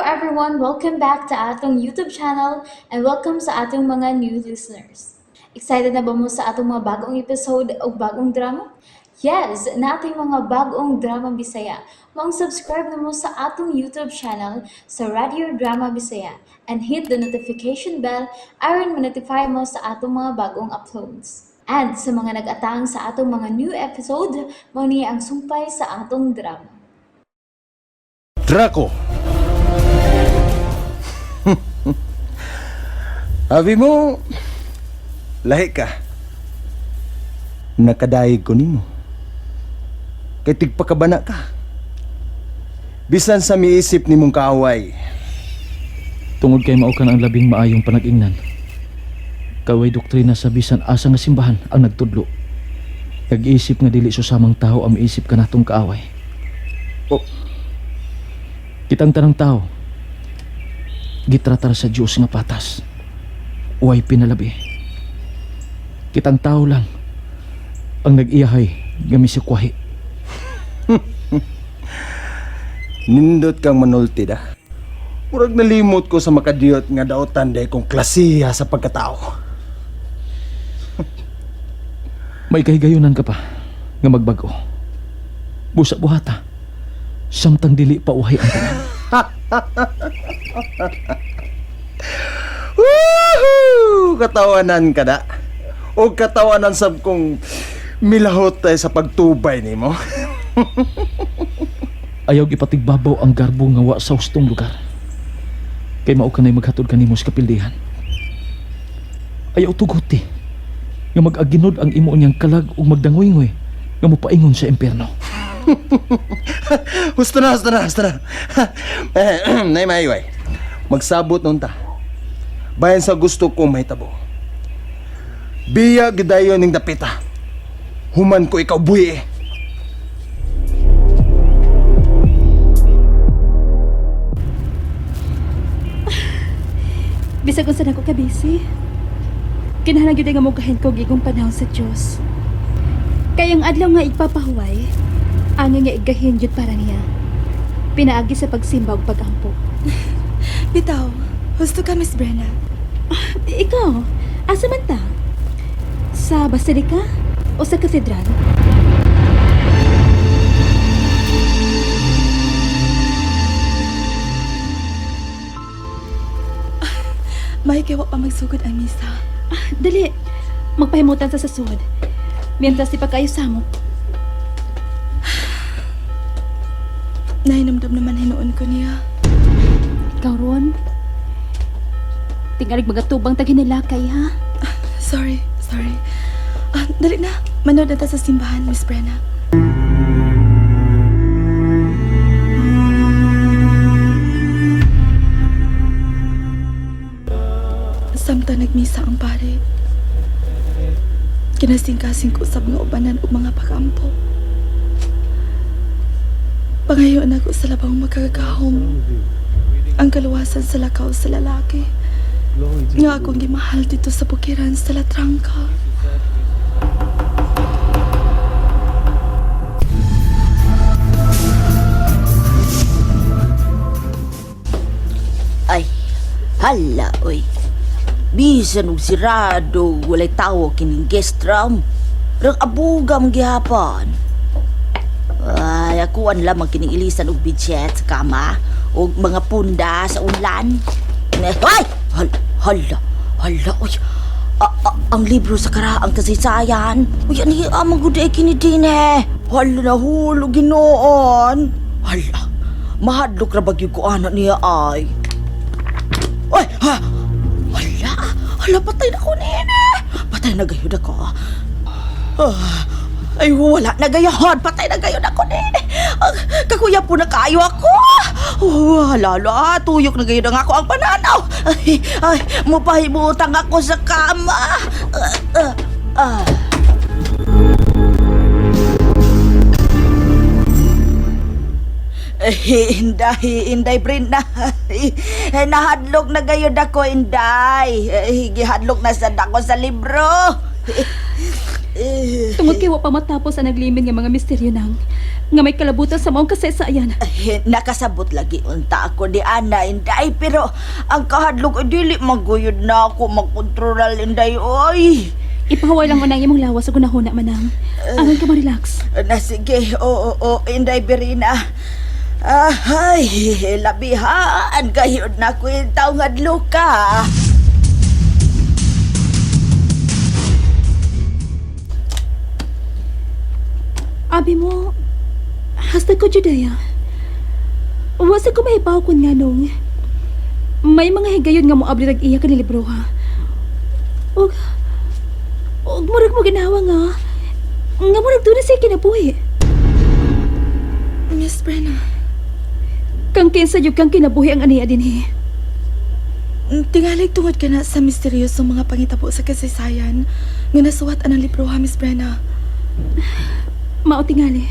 everyone! Welcome back to atong YouTube channel and welcome sa atong mga new listeners. Excited na ba mo sa atong mga bagong episode o bagong drama? Yes, nating mga bagong drama Bisaya. Maong subscribe na mo sa atong YouTube channel sa Radio Drama Bisaya and hit the notification bell aron ma-notify mo sa atong mga bagong uploads. And sa mga nag-atang sa atong mga new episode, mao ni ang sumpay sa atong drama. Draco. Abi mo, lahi ka. Nakadayeg ko nimo. Kay tigpakabana ka. Bisan sa miisip nimong kaaway. Tungod kay mao kan ang labing maayong panag-ingnan. Kaway doktrina sa bisan asa nga simbahan ang nagtudlo. Nag-isip nga dili susamang tao ang miisip kanatong kaaway. Oh. Kitang tanang tao gitratar sa Dios nga patas. Uway pinalabi. Kitang tao lang ang nag-iyahay nga misikwahi. Nindot kang manulti da. Murag nalimot ko sa makadiyot nga daotan day kong klasiha sa pagkatao. May kahigayunan ka pa nga magbago. Busa buhata. Samtang dili pa uhay ang tanan. Woohoo! Katawanan ka da. O katawanan sab kong milahot tayo sa pagtubay nimo. Ayaw ipatigbabaw ang garbo nga wa sa hustong lugar. Kay mao kanay maghatod kanimo sa kapildihan. Ayaw tuguti nga mag-aginod ang imo niyang kalag ug magdangoy-ngoy nga mopaingon sa impierno. Husto na, husto na, husto na. Eh, nay maiway. Magsabot nun ta. Bayan sa gusto ko mahitabo. Biya gidayon ning dapita. Human ko ikaw buhi eh. Bisag unsa nako ka busy. Kinahanglan gyud nga mogahin ko gigong panahon sa Dios. Kay ang adlaw nga igpapahuway, ang nga igahin gyud para niya. Pinaagi sa pagsimba ug pagampo. Bitaw, husto ka, Miss Brenna. Ikaw, asa man ta? Sa basilika o sa katedral? May kay wa pa magsugod ang misa. Dali, magpahimutan sa sasud. Mientras di pa kayo samok. Nahinamdam naman hinuon ko niya. Ikaw ron. Tingalig mga tubang taghinilakay, ha? Sorry, sorry. Ah, dali na. Manood na ta sa simbahan, Miss Brenna. Samtang nagmisa ang pare. Kinasingkasing ko sa mga ubanan ug mga pakampo. Pangayoon ako sa labang makagagahom. Ang kaluwasan sa lakaw sa lalaki. Nga akong gimahal dito sa bukiran sa Latrangka. Ay, hala, oy. Bisan og sirado, walay tawo kining guest room. Rang abuga mong gihapon. Ay, akuan lamang kining ilisan og bidget sa kama og mga punda sa unlan. Ay! Hala, hala, oy. Ang libro sa karaang kasaysayan. Uy, ani amang gud ay kini din eh. Hala na hulog ginoon. Hala, mahadlok ra bagyo ko ana niya ay. Oy, ha! Wala! Hala, patay na ko nene! Patay na gayud ako. Ah, ay, wala na gayahon. Patay na gayud ako nene. Ah, kakuya po na kayo ako. Oh, hala, hala, tuyok na gayud ang ako ang pananaw. Ay, ay, mupahimutang ako sa kama. Ah, ah, ah. Eh, Inday, Inday Brenda. Eh, nahadlok na gayud ako, Inday. Eh, gihadlok na sad ako sa libro. Tungod kay wa pa matapos ang naglimin nga mga misteryo nang. Nga may kalabutan sa maong kasaysayan. Ay, nakasabot lagi unta ako di ana inday pero ang kahadlok ay dili maguyod na ako magkontrolal inday oy. Ipahuway lang mo na ang imong lawas ug hunahuna manang. Aron ka ma-relax. Na sige, oo, oo, Inday Berina. Ahay, labihaan gayud na ko yung taong adlo ka. Abi mo, hasta ko Judea. Wasa ko mahibaw kun nga nung. May mga higayon nga moabli rag iya kani libro ha. Og og murag mo ginawa nga nga murag doon na siya kinabuhi. Miss Brenna, Kang kinsa jud kang kinabuhi ang aniya dinhi. tingalig tungod ka na sa misteryosong mga pangitabo sa kasaysayan nga nasuwat anang libro ha, Miss Brenna. Mao tingali.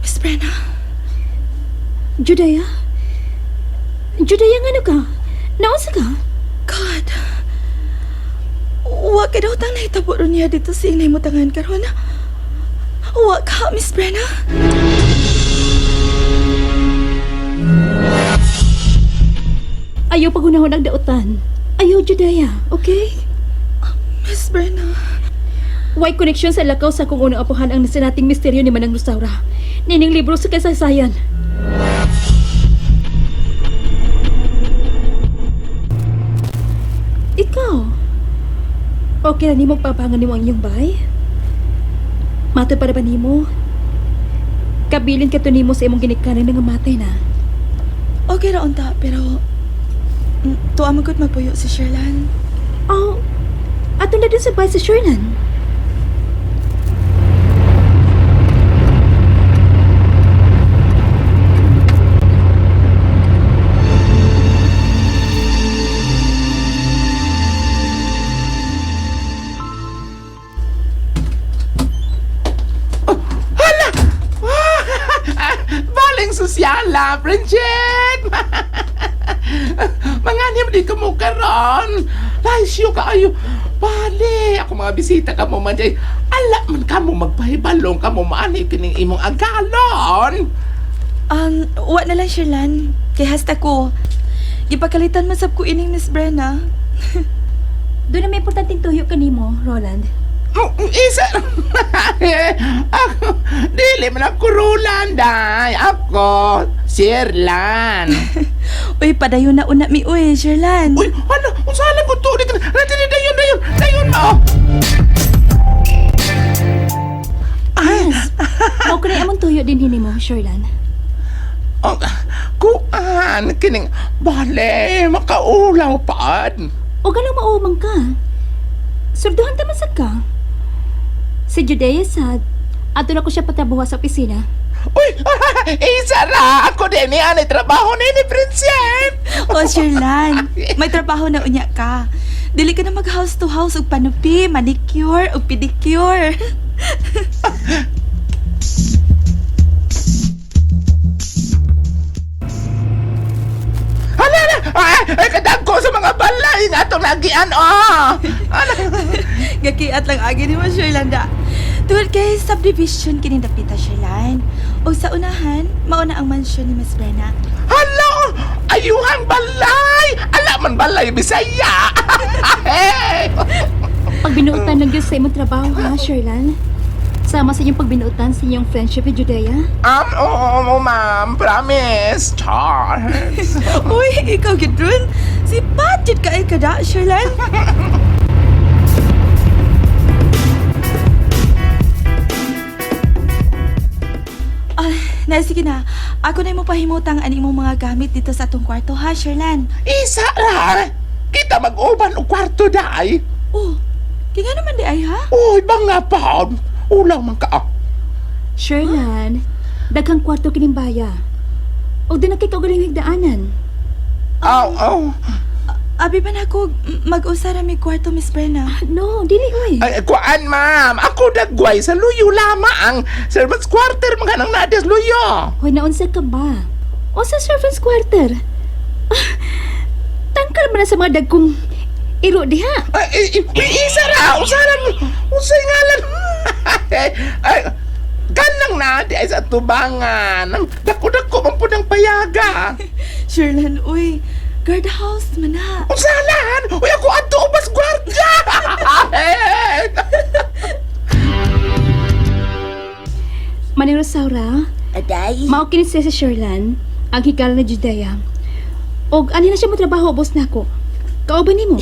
Miss Brenna, Judea. Judea ngano ka? Naunsa ka? God! Wa ka daw tang nahitabo ron niya dito sa inay mo tangan karon. Wa ka, Miss Brenna. Ayaw paghunahon ang dautan. Ayaw Judea, okay? Miss Brenna. Way koneksyon sa lakaw sa kung unang apuhan ang nasinating misteryo ni Manang Rosaura. Nining libro sa kasaysayan. Ikaw, okay na nimo papangan nimo ang iyong bay? Matod para ba nimo? Kabilin ka to nimo sa imong ginikanan nga matay na. Okay ra unta, pero tuwa man gud magpuyo si Sherlan. Oh, ato na dun sa bay sa Shernan. Hala! Baling sosyala, friendship! Manganhim di ka mo karon. Laisyo ka ayo. Bale, ako mga bisita ka mo man jay. Ala man ka mo magpahibalong ka mo maani kining imong agalon. Wa na lang Sherlan. Kay hasta ko. Gipakalitan man sab ko ining Miss Brenna. Doon na may importanteng tuyo kanimo, Roland. Isa ako, dili man ako Roland ay. Ako, Sirlan. Uy, padayon na una mi uy, Sherlan. Uy, ano? Unsa lang ko to? Dili dayon dayon dayon mo. Mao ko na among tuyo din hinimo, Sherlan. Oh, kuan kining bale makaulaw paad. O ganang maumang ka. Surduhan ta man sad ka. Si Judea sad, ato na ko siya patrabuha sa opisina. Uy, isa ra ako din ni anay trabaho ni ni Princess. O, Sherlan, may trabaho na unya ka. Dili ka na mag house to house og panupi, manicure, og pedicure. Hala na, ay, ay kadagko sa mga balay nga atong nagian oh. Ano? Gakiat lang agi ni mo, Sherlanda. Tungod kay subdivision kini dapita, Sherlan. Og sa unahan, mauna ang mansyon ni Miss Brenna. Hala, oh, ayuhang balay. Ala man balay Bisaya. Hey. Pagbinuotan lang gyud sa imong trabaho ha, Sherlan. Sama sa inyong pagbinuotan sa inyong friendship ni Judea. Oo, oh, ma'am, promise. Charles. Uy, ikaw gid ron. Si Pat jud kaay kada, Sherlan. Ah, na sige na. Ako na mo pahimutang ani imong mga gamit dito sa atong kwarto ha, Sherlan. Isa ra. Kita mag-uban og kwarto dai. Oh, kaya nga naman di ay ha? Uy, banga pa. Ulaw man ka. ah. Sherlan, daghang kwarto kining baya. O di na kay kaugaling higdaanan. Aw, aw. Abi ba na ako mag-usa ra mi kwarto, Miss Brenna? No, dili oy. Ay, kuan, ma'am. Ako dagway sa luyo lamang. Servants quarter mga nang nades luyo. Hoy, naunsa ka ba? O sa servants quarter? Ah, tangkal man na sa mga dagkong iro diha. Ay, ay, ay, isa ra. Usa ra. Usa ngalan. Ay, ganang na di ay sa tubangan. Ang dako-dako man pud ang payaga. Sherlan, uy. Guardhouse man na. Unsalan? Uy, ako adto ubas gwardiya. Manang Rosaura, Aday. mao kini siya si Sherlan, ang higala na Judea. Og ani na siya mo trabaho boss nako. Kauban nimo?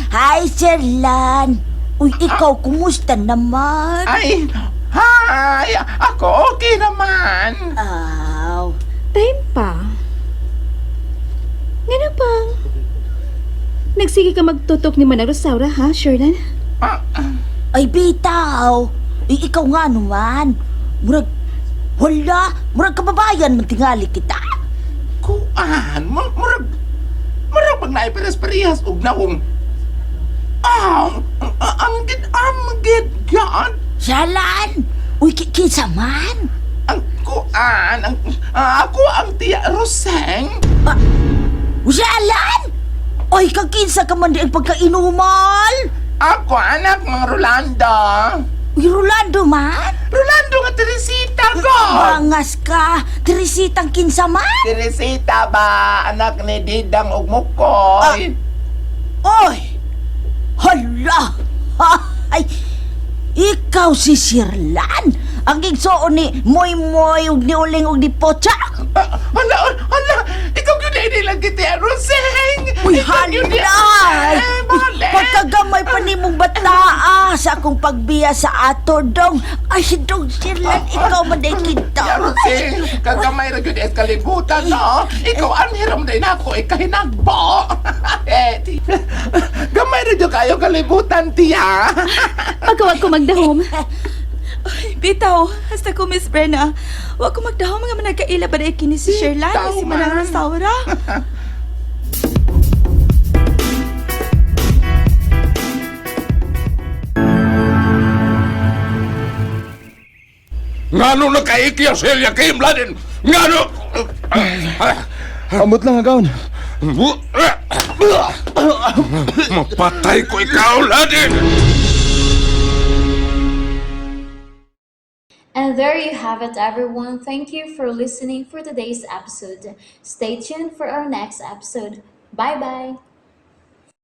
Hi, Sherlan. Uy, ikaw, kumusta naman? Ay, hi! Ako okay naman. Aw. Time pa. Ngano pang? Nagsige ka magtutok ni Manang Rosaura ha, Sherlan? Ah, Ay, bitaw. Uy, ikaw nga naman. Murag, wala. Murag kababayan, mantingali kita. Kuan, murag murag pag naipares-parehas og nawong. Ah, ang gid ang gid God. Sherlan! Uy, kinsa man? Ang kuan, ang ako ang tiya Roseng. Uy, Sherlan! Oy, kakinsa ka man di ang pagkainumal? Ako anak ng Rolando. Uy, Rolando man? Rolando nga Teresita ko. Bangas ka. Teresitang kinsa man? Teresita ba anak ni Didang ug Mukoy? Oy! Hala! Ay! Ikaw si Shirlan! Ang igsoon ni Moy Moy ug ni Uling ug ni Pocha! Ah, hala, hala! Ikaw gyud ay nilang kita, Roseng! Uy, Ikaw gyud ni- hala! Eh, Uy, bale! pagkagamay pa nimong bataa sa akong pagbiya sa ato, dong! Ay, dong Shirlan, ikaw man day kita! Ya, Roseng, kagamay ra gyud ay kalibutan, no? Ikaw ang hiram day nako, ikahinagbo! Eh, gamay ra gyud kayo kalibutan, tiya! Pagkawag ko magdahom. Ay, bitaw. Hasta ko, Miss Brenna. Wa ko magdahom nga managkaila ba na kini si Sherlan Bitaw, o si Manang man. Rosaura. Ngano na kaiki ang Celia Kim, Ladin? Ngano? Amot lang agaon. Mapatay ko ikaw, Ladin! And there you have it, everyone. Thank you for listening for today's episode. Stay tuned for our next episode. Bye bye.